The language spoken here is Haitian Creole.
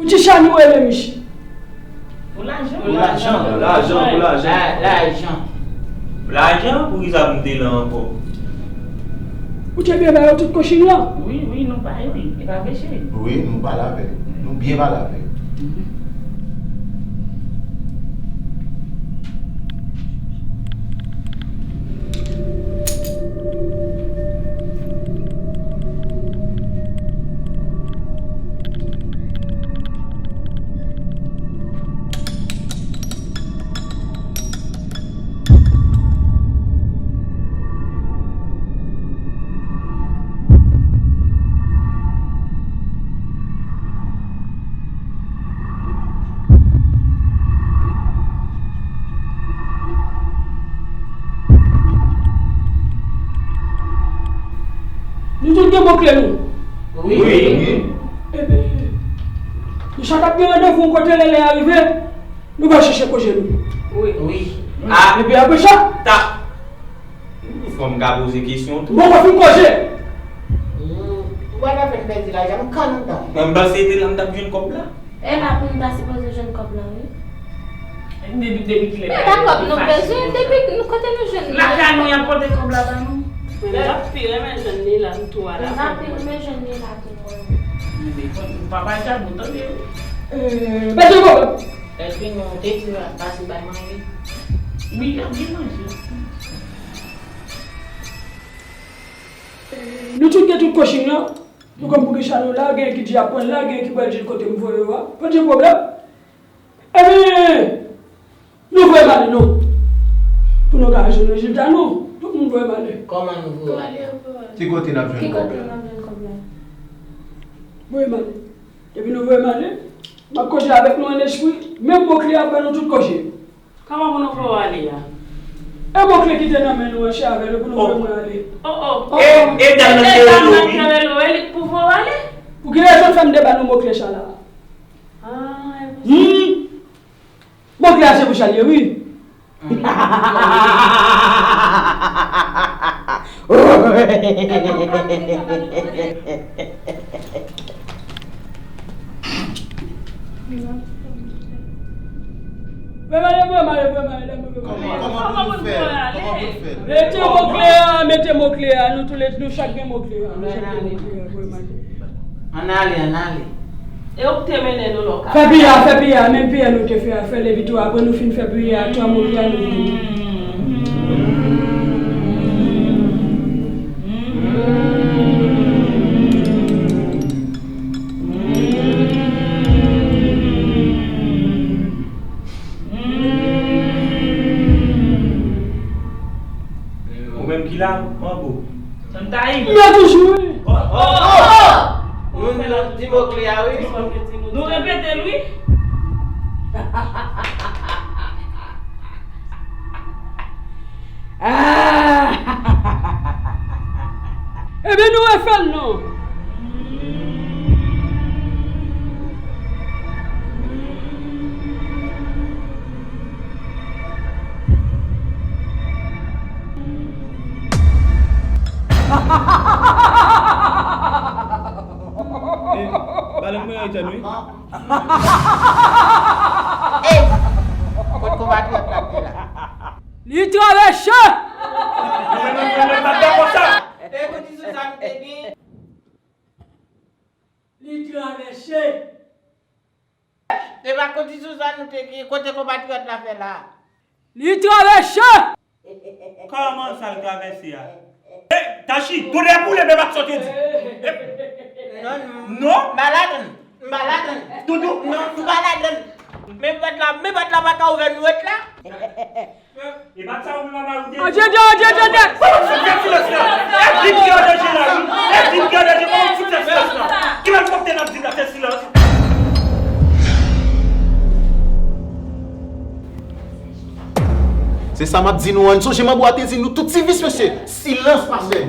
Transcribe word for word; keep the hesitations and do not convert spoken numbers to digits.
Ti Chani ou rele Michi. Pou lajan. Pou lajan, pou lajan, pou lajan. La- lajan. Lajan, poukisa pou m te la ankò? Ou te byen ba yo tout kochin lan? Wi, wi, nou ba yo, wi. E pa vre, cheri? Wi, nou pale avè l. Nou byen pale avè l. Nou tout gen mokle nou? Wi. Wi. Ebyen, nou chak ap gen randevou yon kote lè lè a rive, nou va chèche koze nou. Wi. Wi. A. Epi apre sa, ta. Fò m ka poze kesyon tou. Bon, mwen fin koze. Ou pa ta fè n pèdi lajan, m kann anndan. Mwen, m panse se la m t ap jwenn kòb la. E la pou n ta sipoze jwenn kòb la, wi. Depi, depi kilè? E la kòb nou bezwen, depi nou, kote nou jwenn li? Lakay nou, y ap pote kòb la ba nou. Men m ta pi renmen jwenn li la, m tou a la. M ta pi renmen jwenn li la tou, mwen. Men, men, papa Jadou, tande, wi. Euh, pa gen pwoblèm. Èske nou te di pase bay manje? Wi, y ap gen manje. Nou tout gen tout kochin nan. Nou konn pou kisa nou la, gen ki di y ap pran l la, gen ki pral di l kote m voye yo a. Pa gen pwoblèm. Ebyen, nou voye m ale non. Pou nou ka jwenn rezilta nou, tout moun voye m ale. Kòman nou voye w ale a? Ki kote n ap jwenn kòb la? Voye m ale. Depi nou voye m ale, m ap koze avèk nou an lespri, menm mokle a ap ban nou tout koze. Kòman pou nou voye w ale a? E mokle ki te nan men nou an, se avè l pou nou voye mwen ale. Oh, oh. E, e dam nan ki rele w, wi. Li k pou voye w ale? Pou ki rezon fè m te ba nou mokle sa la? Ah, e pou sa. Hmm. Mokle a se pou sa l ye, wi. Mete mokle a, mete mokle a, nou tou le, nou chak gen mokle a, nou chak gen mokle a. Ann ale, ann ale. E ou k te mennen nou lòk. Fè piyè a, fè piyè a, menm piyè nou te fè a, fè l epi tou, apre nou fin fè piyè a, twa mokle a nou vini. Ou menm ki la, manbo. Santayi. M la toujou, wi. Oh, oh, oh! Nou, nou di mokle a, wi. Nou repete l, wi. Ah! Ebyen, nou refè l non. Eh, pale mwen Etèn, wi. Ey! Kot konpatriyòt la te la? Li travèse! Mwen menm, mwen menm, m ap dakò sa. E pou di sou sa m te gen. Li travèse. Se pa kondisyon sa nou te gen, kote konpatriyòt la fè la. Li travèse! Kòman sa l travèse a? E, Tachi, tonè boule, men pa t sa w te di. E, non, non. Non? M pa ladann. M pa ladann. Doudou? Non, m pa ladann. Men pòt la, men pòt la pa ka ouvè, nou ret la. E pa t sa ou menm a mari w te di? Adye, adye, adye, adye, adye! Kòman w fout fè silans la? E di m ki an danje la, wi. E di m ki an danje, kòman w fout fè silans la? Ki lòt kòmantè n ap di la, fè silans? Se sa m ap di nou an. Sonje manbo a te di nou tout ti vis, mesye. Silans, pastè.